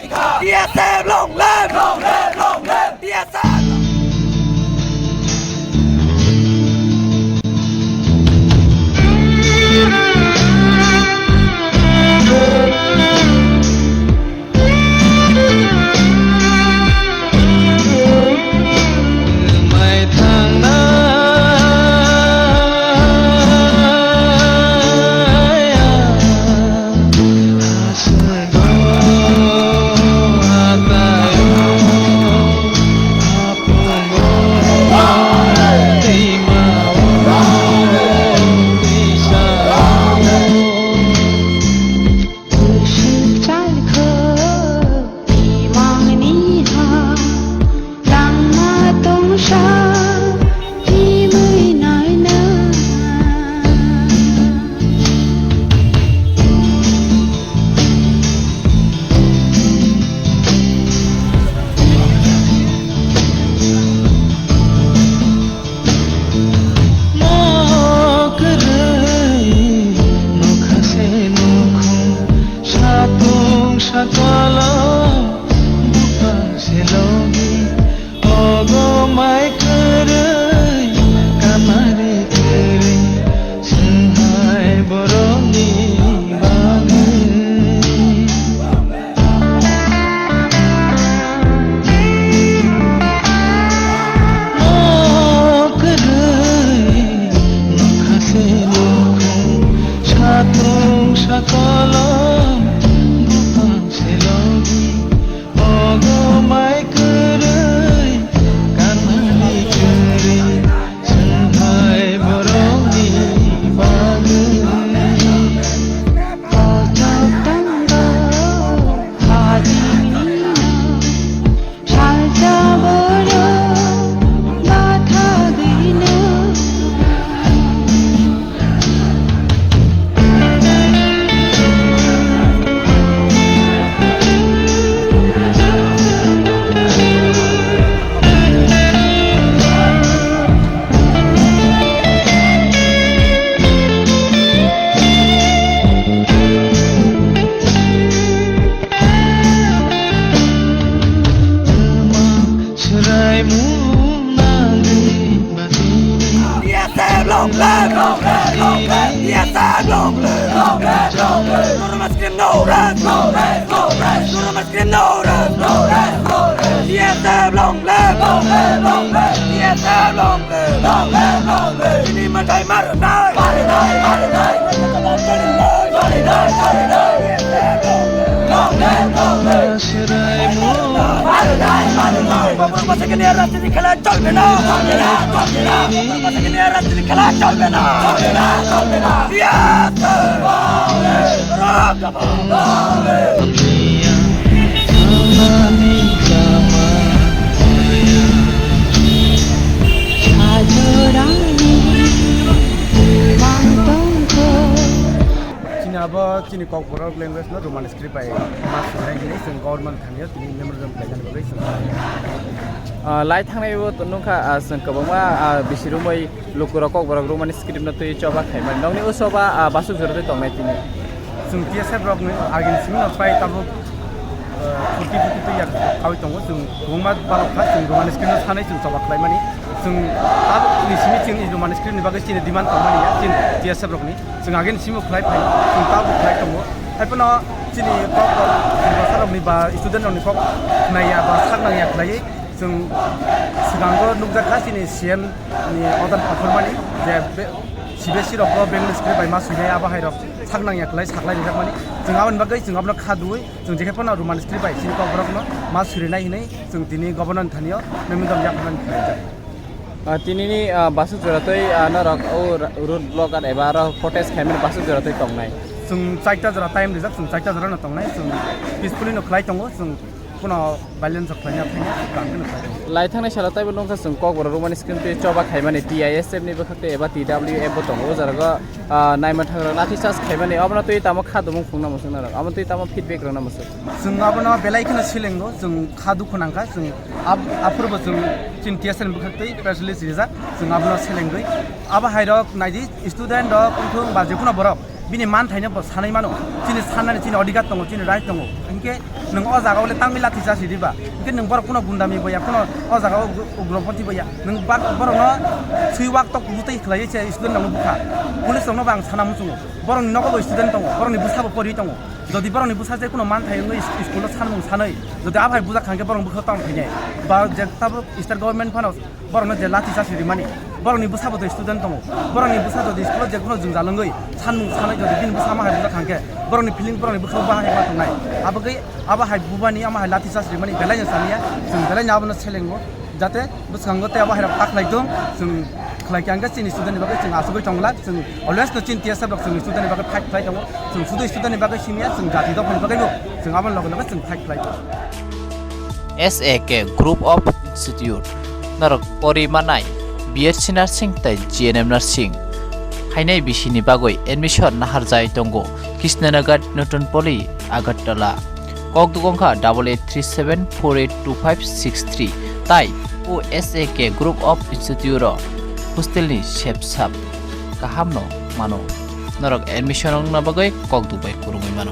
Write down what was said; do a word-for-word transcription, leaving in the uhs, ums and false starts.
T S F long live! Long live! Long live! T S F! Satung sakalo bupang selogi ogo mai kwrwi kamari kwrwi swnghai borokni bagwi. Nok kwrwi nokha se nukhung satung sakolo bupang se logi. Ogo mai kwrwi, kanmani kwrwi, chwng hai borokni bagwi. Kochok tongo, hajini no, salsa borok, bathagwi no. Swraimung nangwi batini. T S F long live, long live, long live. T S F long live, long live, long live. Durma scheme no rest, no rest, no rest. Durma scheme no rest, no rest, no rest. T S F long live, long live, long live. T S F long live, long live, long live. Ini matai mar nai, mar nai, mar nai. Mar nai, mar nai, mar nai. T S F long live, long live, long live. Swraimung. Babu Rupasakini rajniti khela cholbe na. Babu Rupasakini rajniti khela cholbe na. Yes, sir. Ragaba. Chini abo chini Kokborok language no Roman script bai ma swinai hinwi chwng government thani o tini memorandum khlainani bagwi chwng. Ah, lai thangnai bo nukha, ah, chwng kwbangma, ah, bisi romwi lukurok Kokborok Romani script no twi choba khaimani. Nokni o choba, ah, basuk jora twi tongnai tini. Chwng T S F rokni agini simi no pai tabuk, ah, forty forty twi yak khawi tongo. Chwng kwbangma balok kha, chwng Romani script no sanai chwng choba khlaimani. Chwng tabuk ni simi chwng Romani script ni bagwi chini demand tongmani ya, chini T S F rokni. Chwng agini simi khlai phai, chwng tabuk khlai tongo. Hai phano chini kok rok, chini bwsa rokni ba student rokni kok khnai ya ba sak nang ya khlaiwi. Chwng swkango nukjakha chini C M ni order pathormani je be-, C B S E rokno Bengali script bai ma swinai abo hai rok sak nang ya khlai saklai rijakmani. Chwng aboni bagwi chwng abono kha duwi chwng jekhe phano Roman script bai chini kok borokno ma swinai hinwi chwng tini governor ni thani o memorandum yapharmani khlaijak. Ah, tinini, ah, basuk jora twi, ah, norok o ra-, road block ar eba aro protest khaimani basuk jora twi tongnai. Chwng chaita jora time rijak, chwng chaita jora no tongnai, chwng peacefully no khlai tongo, chwng Kuno violence rok khlaina thangya, chwng kaham khe no khlai tongo. Lai thangnai salo taibo nukha chwng Kokborok Romani script twi choba khaimani T I S F ni bwkhak twi eba T W F bo tongo. O jaga o, ah, naima thangrok nathi charge khaimani. Obono twi tamo kha dumung khungna muchung narok. Amo twi tamo feedback rwna muchung. Chwng abono belai kheno silengo, chwng kha dukhu nangkha, chwng ab-, aphuru bo chwng chini T S F ni bwkhak twi press release rijak, chwng abono silengwi. Abo hai rok naidi student rok wngthung ba jekhuno borok. Bini manthaino bo sanwi mano. Chini sannani chini odhikar tongo, chini right tongo. Hinkhe nwng o jagao le tangwi lathi chasi diba? Hinkhe nwng borok kuno gundami boya, kuno o jagao ugroponthi boya. Nwng bak borokno swi wak tok butwi khlaiwi se student rokno bukha. Police rokno bo ang sana muchungo. Borokni nogo bo student tongo, borokni bwsabo poriwi tongo. Jodi borokni bwsa je kuno manthai wngwi is-, school-o sanmung sanwi, jodi aphai bujak kha hinkhe borokni bwkhao tong phainai. Ba je tabuk state government phano borokno je lathi chasi rimani, borokni bwsabo to student tongo. Borokni bwsa jodi school-o je kuno jwngjal wngwi sanmung sanwi jodi bini bwsa ama hai bujak kha hinkhe borokni feeling borokni bwkhao bahai ma tongnai. Abagwi abo hai bubani ama hai lathi chasi rimani belaino saniya, chwng belaino abono selengo. Jate bwskango tei abo hai rok ta khlai thung, chwng khlai kha hinkhe chini student ni bagwi chwng asugwi tong glak, chwng always no chini T S F rok chwng student ni bagwi fight khlai tongo, chwng sudu student ni bagwi simiya, chwng jati dophani bagwi bo chwng aboni loge loge chwng fight khlai tongo. S A K Group of Institute norok pori manai B S C Nursing tei G N M Nursing hainai bisi ni bagwi admission nahar jai tongo Krishnanagar, Nutun Poli, Agartala. Kok dugong kha double eight three seven four eight two five six three tai o S A K Group of Institute o hostel ni sep sap kaham no mano. Norok admission wngna bagwi kok dubai kwrwngwi mano.